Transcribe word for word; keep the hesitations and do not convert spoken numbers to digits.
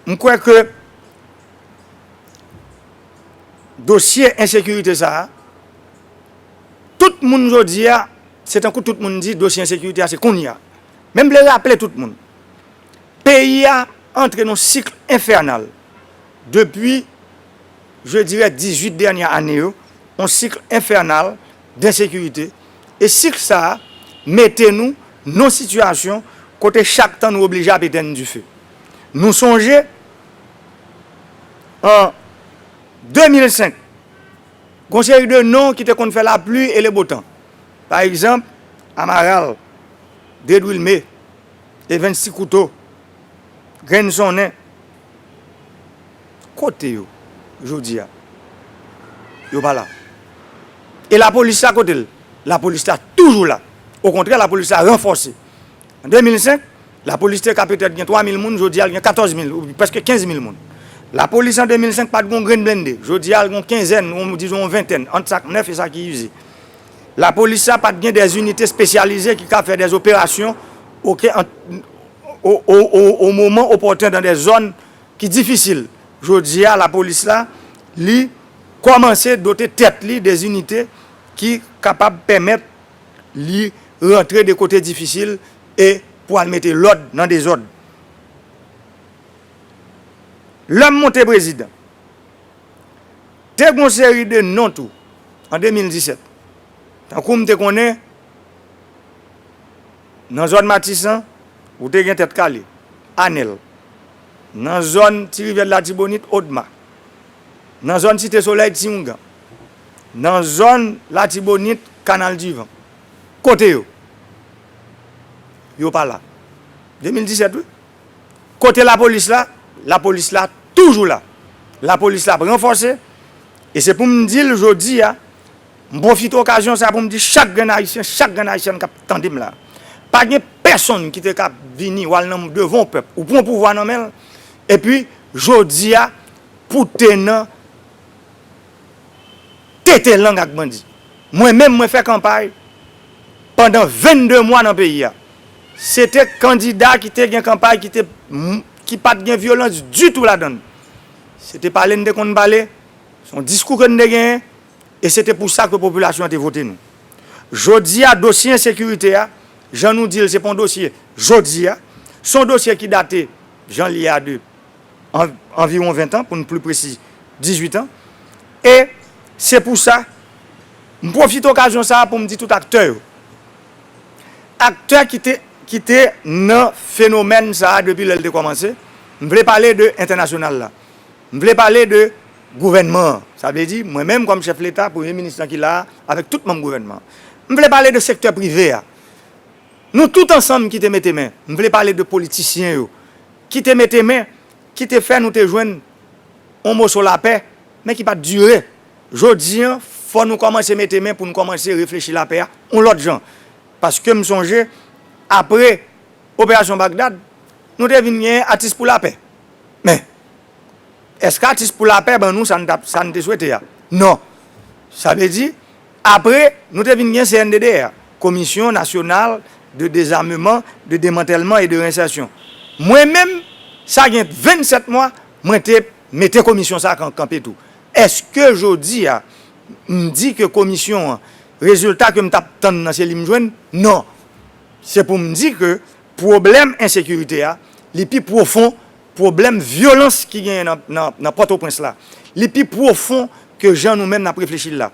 M kwè ke dosye ensekirite sa a, tout moun jodi a, se tankou tout moun di dosye ensekirite a se kounye a. Men m vle raple tout moun, peyi a antre nan sik enfènal depi, je dirais, dizuit dènye ane yo, yon sik enfènal d ensekirite. E sik sa a mete nou nan sitiyasyon kote chak tan nou oblije ap etèn dife. Nou sonje, an de mil senk, gon seri de non ki te konn fè lapli e le beau temps. Pa egzanp, Amaral, Dedwilme, Evens Ti Kouto, Grenn Sonnen. Kote yo jodi a? Yo pa la. E lapolis la, kote l? Lapolis la toujou la. Okontrè, lapolis la ranfòse. An de mil senk, lapolis te ka petèt gen twa mil moun, jodi a l gen katòz mil ou prèske kenz mil moun. Lapolis an de mil senk pa t gen yon grenn blende. Jodi a l gen yon kenzèn, yon, dizon yon ventèn, ant sa k nèf e sa ki ize. Lapolis la pa t gen dè inite espesyalize ki ka fè dè operasyon, oke, an, o, o, o, o moman opòten dan dè zòn ki difisil. Jodi a, lapolis la, li kòmanse dote tèt li dè inite ki kapab pèmèt li rantre de kote difisil e pou al mete lòd nan dezòd. Lè m monte prezidan, te gon seri de non tou an de mil disèt. Tankou m te konnen, nan zòn Matisan, ou te gen Tèt Kale, Anèl. Nan zòn Ti Rivyè de Latibonit, Odma. Nan zòn Site Solèy, Ti Oungan. Nan zòn Latibonit, Kanal Divan. Kote yo? Yo pa la. De mil disèt, wi. Kote lapolis la? Lapolis la toujou la. Lapolis la ap ranfòse. E se pou m di l jodi a, m pwofite okazyon sa pou m di chak grenn Ayisyen, chak grenn Ayisyèn k ap tande m la, pa gen pèsonn ki te ka vini w al nan devan yon pèp, ou pran pouvwa nan men l, epi jodi a, pou te nan tete lang ak bandi. Mwen menm, mwen fè kanpay pandan vennde mwa nan peyi a. Se te kandida ki te gen kanpay ki te, ki pa t gen vyolans ditou ladan l. Se te pale n te konn pale, se yon diskou ke n te genyen, e se te pou sa ke popilasyon an te vote nou. Jodi a, dosye ensekirite a, jan nou di l, se pa yon dosye jodi a, se yon dosye ki date, jan l ye a, de an, anviwon ven tan, pou n pli presi, dizuit an. E se pou sa, m pwofite okazyon sa a pou m di tout aktè yo. Aktè ki te, ki te nan fenomèn sa a depi lè l te kòmanse, m vle pale de entènasyonal la. M vle pale de gouvènman an. Sa vle di, mwen menm kòm chèf Leta, premye minis lan ki la a, avèk tout manm gouvènman an. M vle pale de sektè prive a. Nou tout ansanm ki te mete men. M vle pale de politisyen yo. Ki te mete men, ki te fè nou te jwenn yon moso lapè, men ki pa t dire. Jodi a, fò nou kòmanse mete men pou n kòmanse reflechi lapè a yon lòt jan. Paske m sonje, apre Operasyon Bagdad, nou te vin gen atis pou lapè. Men, èske atis pou lapè ban nou sa n t ap, sa n te swete a? Non. Sa vle di, apre, nou te vin gen C N D D R, Commission Nationale de Désarmement, de Démantèlement et de Réinsertion. Mwen menm, sa gen vennsèt mwa, mwen te mete komisyon sa a kan-, kanpe tou. Èske jodi a, m di ke komisyon an, rezilta ke m t ap tann nan se li m jwenn? Non. Se pou m di ke pwoblèm ensekirite a, li pi pwofon pwoblèm vyolans ki genyen nan, nan, nan Pòtoprens la. Li pi pwofon ke jan nou menm n ap reflechi l la.